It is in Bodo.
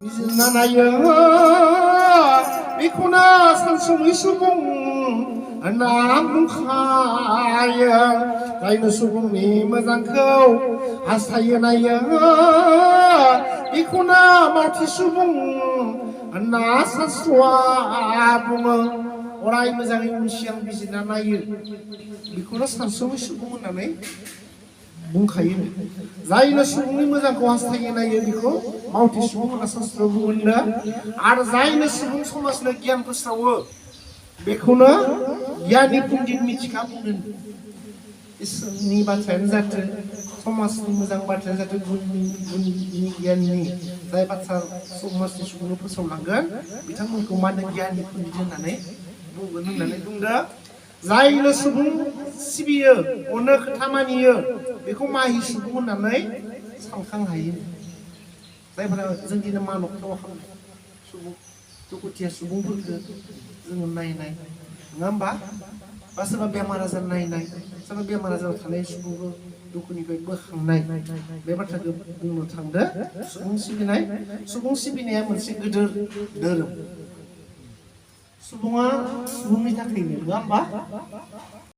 나나여 비코나 산성의 수봉 남खा여 나이는 수봉이 모장खौ 하사여 나여 비코나 마티 수봉 나 산수와 बुङो अराय मोजाङै सिगां बिजिरना नायो बेखौनो सानसुमै सुबुं होननानै बुंखायो जायनो सुबुंनि मोजांखौ हास्थायो नायो बेखौ मावथि सुबुं होनना शास्त्रआव बुङो आरो जायनो सुबुं समाजनो गियान फोस्रावो बेखौनो गियाननि पण्डित मिथिखा बुङो इसोरनि बाथ्रायानो जाथों समाजनि मोजां बाथ्रायानो जाथों गुननि गियाननि जाय बाथ्रा समाजनि सुबुंनो फोसावलांगोन बिथांमोनखौ मानो गियाननि पण्डित होननानै बुंगोन होननानै बुंदों जायनो सुबुं सिबियो अनो खोथा मानियो बेखौ माहि सुबुं होननानै सानखां हायो जायफोरा जों दिनै मानबखौ खालामनाय सुबुं दुखुथिया सुबुंफोरखौ जोङो नायनाय नङा होमबा बा सोरबा बेमार आजार नायनाय सोरबा बेमार आजाराव थानाय सुबुंखौ दुखुनिफ्राय बोखांनाय बे बाथ्राखौ बुंनो थांदो सुबुं सिबिनाया मोनसे गिदिर धोरोम सुबुङा सुबुंनि थाखायनो नङा होमबा